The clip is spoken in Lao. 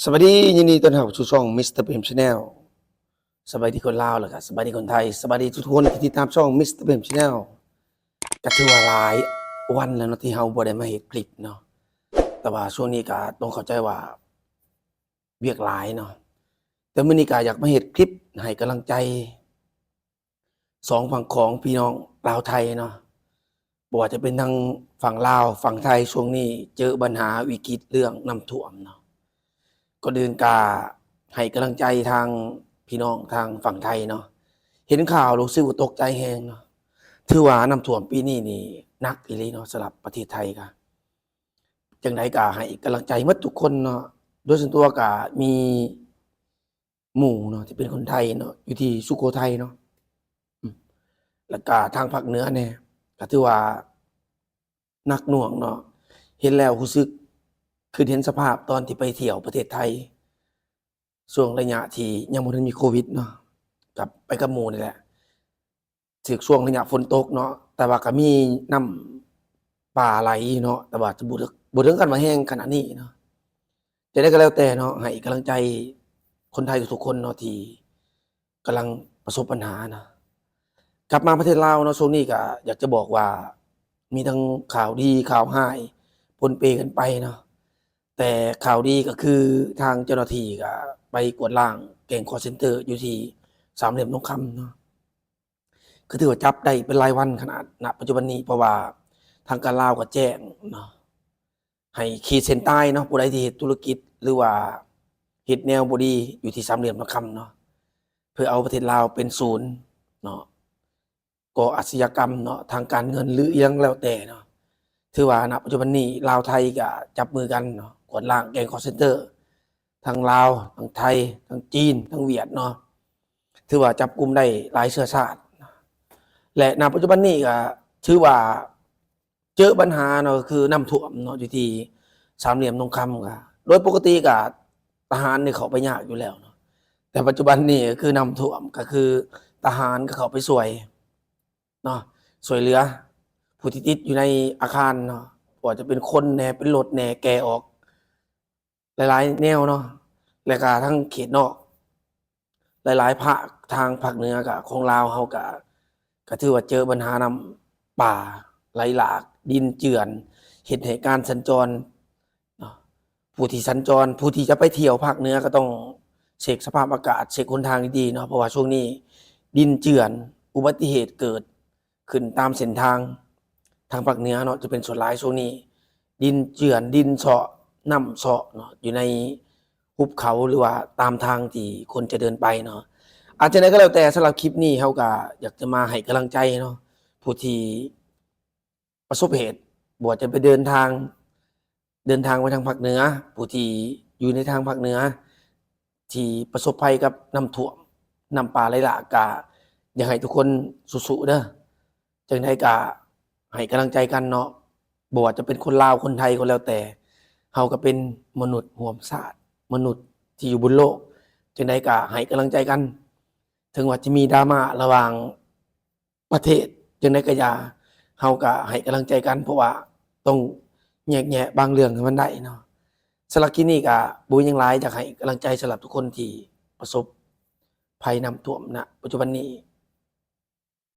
ສະບາຍດີ ຍິນດີຕ້ອນຮັບສູ່ຊ່ອງ Mister Pem Channel. ສະບາຍດີຄົນລາວ ແລ້ວກໍສະບາຍດີຄົນໄທ ສະບາຍດີທຸກໆຄົນທີ່ຕິດຕາມຊ່ອງ Mister Pem Channel. ກໍຖືວ່າຫຼາຍວັນແລ້ວເນາະ ທີ່ເຮົາບໍ່ໄດ້ມາເຮັດຄລິບເນາະ, ແຕ່ວ່າຊ່ວງນີ້ກໍຕ້ອງເຂົ້າໃຈວ່າວຽກຫຼາຍເນາະ, ແຕ່ມື້ນີ້ກໍຢາກມາເຮັດຄລິບໃຫ້ກຳລັງໃຈ ສອງຝັ່ງຂອງພີ່ນ້ອງລາວໄທເນາະ, ບໍ່ວ່າຈະເປັນທາງຝັ່ງລາວ ຝັ່ງໄທ ຊ່ວງນີ້ເຈີບັນຫາວິກິດເລື່ອງນ້ຳຖ້ວມເນາະ, ກ່ອນອື່ນກະໃຫ້ກຳລັງໃຈທາງພີ່ນ້ອງທາງຝັ່ງໄທເນາະ. ເຫັນຂ່າວຮູ້ສຶກວ່າຕົກໃຈແຮງເນາະ, ຖືວ່ານ້ຳຖ້ວມປີນີ້ນີ້ໜັກອີ່ຫຼີເນາະ ສຳລັບປະເທດໄທ. ກະຈັ່ງໃດກະໃຫ້ກຳລັງໃຈໝົດທຸກຄົນເນາະ, ໂດຍສ່ວນຕົວກະມີ ໝູ່ເນາະ ທີ່ເປັນຄົນໄທເນາະ ຢູ່ທີ່ສຸໂຂໄທເນາະ, ອືມ ແລ້ວກະທາງພາກເໜືອແດ່ ກໍຖືວ່າໜັກໜ່ວງເນາະ. ເຫັນແລ້ວຮູ້ສຶກ ຄິດເຫັນສະພາບຕອນທີ່ໄປທ່ຽວປະເທດໄທ ຊ່ວງໄລຍະທີ່ຍັງບໍ່ທັນມີໂຄວິດເນາະ, ກັບ ໄປກັບໝູ່ນີ້ແຫຼະ. ຖືກຊ່ວງໄລຍະຝົນຕົກເນາະ, ແຕ່ວ່າກໍມີນ້ຳປ່າໄຫຼເນາະ, ແຕ່ວ່າຈະບໍ່ເຖິງ ບໍ່ເຖິງກັນວ່າແຮງຂະໜາດນີ້ເນາະ. ຈັ່ງໃດກໍແລ້ວແຕ່ເນາະ, ໃຫ້ກຳລັງໃຈຄົນໄທທຸກໆຄົນເນາະ ທີ່ກຳລັງປະສົບບັນຫາເນາະ. ກັບມາປະເທດລາວເນາະ, ຊ່ວງນີ້ກໍຢາກຈະບອກວ່າມີທັງຂ່າວດີຂ່າວຮ້າຍປົນເປກັນໄປເນາະ. ແຕ່ຂ່າວດີກໍຄືທາງເຈົ້າໜ້າທີ່ກໍໄປກວດລ້າງແກ້ງຄອລເຊັນເຕີຢູ່ທີ່ສາມຫຼ່ຽມທອງຄຳເນາະ, ກໍຖືວ່າຈັບໄດ້ເປັນລາຍວັນຂະໜາດ ນະ ປັດຈຸບັນນີ້, ເພາະວ່າທາງການລາວກໍແຈ້ງເນາະ ໃຫ້ຂີດເສັ້ນຕາຍເນາະ, ຜູ້ໃດທີ່ເຮັດທຸລະກິດ ຫຼືວ່າເຮັດແນວບໍ່ດີຢູ່ທີ່ສາມຫຼ່ຽມທອງຄຳເນາະ, ເພື່ອເອົາປະເທດລາວເປັນສູນເນາະ ກໍ່ອາຊຍາກຳເນາະ ທາງການເງິນ ຫຼືອີ່ຫຍັງແລ້ວແຕ່ເນາະ. ຖືວ່າ ນະ ປັດຈຸບັນນີ້ລາວໄທກໍຈັບມືກັນເນາະ ກວດລ້າງແກ້ງຄອລເຊັນເຕີ ທັງລາວ ທັງໄທ ທັງຈີນ ທັງຫວຽດເນາະ, ຖືວ່າຈັບກຸມໄດ້ຫຼາຍເຊື້ອຊາດ. ແລະ ນະ ປັດຈຸບັນນີ້ກໍຖືວ່າເຈີບັນຫາເນາະ ກໍຄືນ້ຳຖ້ວມເນາະ ຢູ່ທີ່ສາມຫຼ່ຽມທອງຄຳ. ກໍໂດຍປົກກະຕິກໍທະຫານນີ້ເຂົ້າໄປຍາກຢູ່ແລ້ວເນາະ, ແຕ່ປັດຈຸບັນນີ້ກໍຄືນ້ຳຖ້ວມ ກໍຄືທະຫານກໍເຂົ້າໄປຊ່ວຍເນາະ, ຊ່ວຍເຫຼືອຜູ້ທີ່ຕິດຢູ່ໃນອາຄານເນາະ, ບໍ່ວ່າຈະເປັນຄົນແດ່ ເປັນລົດແດ່ ແກ່ອອກ ຫຼາຍໆແນວເນາະ. ແລະກະທັງເຂດນອກ ຫຼາຍໆພາກ ທາງພາກເໜືອກະຂອງລາວເຮົາກະ ກະຖືວ່າເຈີບັນຫານ້ຳປ່າໄຫຼຫຼາກ ດິນເຈື່ອນ ເຮັດໃຫ້ການສັນຈອນເນາະ, ຜູ້ທີ່ສັນຈອນ ຜູ້ທີ່ຈະໄປທ່ຽວພາກເໜືອກໍຕ້ອງເຊັກສະພາບອາກາດ ເຊັກຫົນທາງດີໆເນາະ, ເພາະວ່າຊ່ວງນີ້ດິນເຈື່ອນ ອຸບັດຕິເຫດເກີດ ຂຶ້ນຕາມເສັ້ນທາງທາງພາກເໜືອເນາະ ຈະເປັນສ່ວນຫຼາຍ. ຊ່ວງນີ້ດິນເຈື່ອນ ດິນເຊາະ ນ້ຳເຊາະເນາະ ຢູ່ໃນຫຸບເຂົາ ຫຼືວ່າຕາມທາງທີ່ຄົນຈະເດີນໄປເນາະ. ອາ ຈັ່ງໃດກໍແລ້ວແຕ່ ສຳລັບຄລິບນີ້ເຮົາກໍຢາກຈະມາໃຫ້ກຳລັງໃຈເນາະ ຜູ້ທີ່ປະສົບເຫດ ບໍ່ວ່າຈະໄປເດີນທາງ ເດີນທາງໄປທາງພາກເໜືອ ຜູ້ທີ່ຢູ່ໃນທາງພາກເໜືອ ທີ່ປະສົບໄພກັບນ້ຳຖ້ວມ ນ້ຳປ່າໄຫຼຫຼາກ ກະຢາກໃຫ້ທຸກຄົນສູ້ໆເດີ. ຈັ່ງໃດກະໃຫ້ກຳລັງໃຈກັນເນາະ, ບໍ່ວ່າຈະເປັນຄົນລາວ ຄົນໄທກໍແລ້ວແຕ່ ເຮົາກໍເປັນມະນຸດຮ່ວມຊາດ ມະນຸດທີ່ຢູ່ບົນໂລກ. ຈັ່ງໃດກະໃຫ້ກຳລັງໃຈກັນ, ເຖິງວ່າຈະມີດຣາມາລະຫວ່າງ ປະເທດຈັ່ງໃດກໍຢ່າ ເຮົາກໍໃຫ້ກຳລັງໃຈກັນ ເພາະວ່າຕ້ອງແຍກແຍະບາງເລື່ອງໃຫ້ມັນໄດ້ເນາະ. ສຳລັບຄລິບນີ້ກໍບໍ່ມີຫຍັງຫຼາຍ ຢາກໃຫ້ກຳລັງໃຈສຳລັບທຸກຄົນທີ່ປະສົບໄພນ້ຳຖ້ວມນະປັດຈຸບັນນີ້.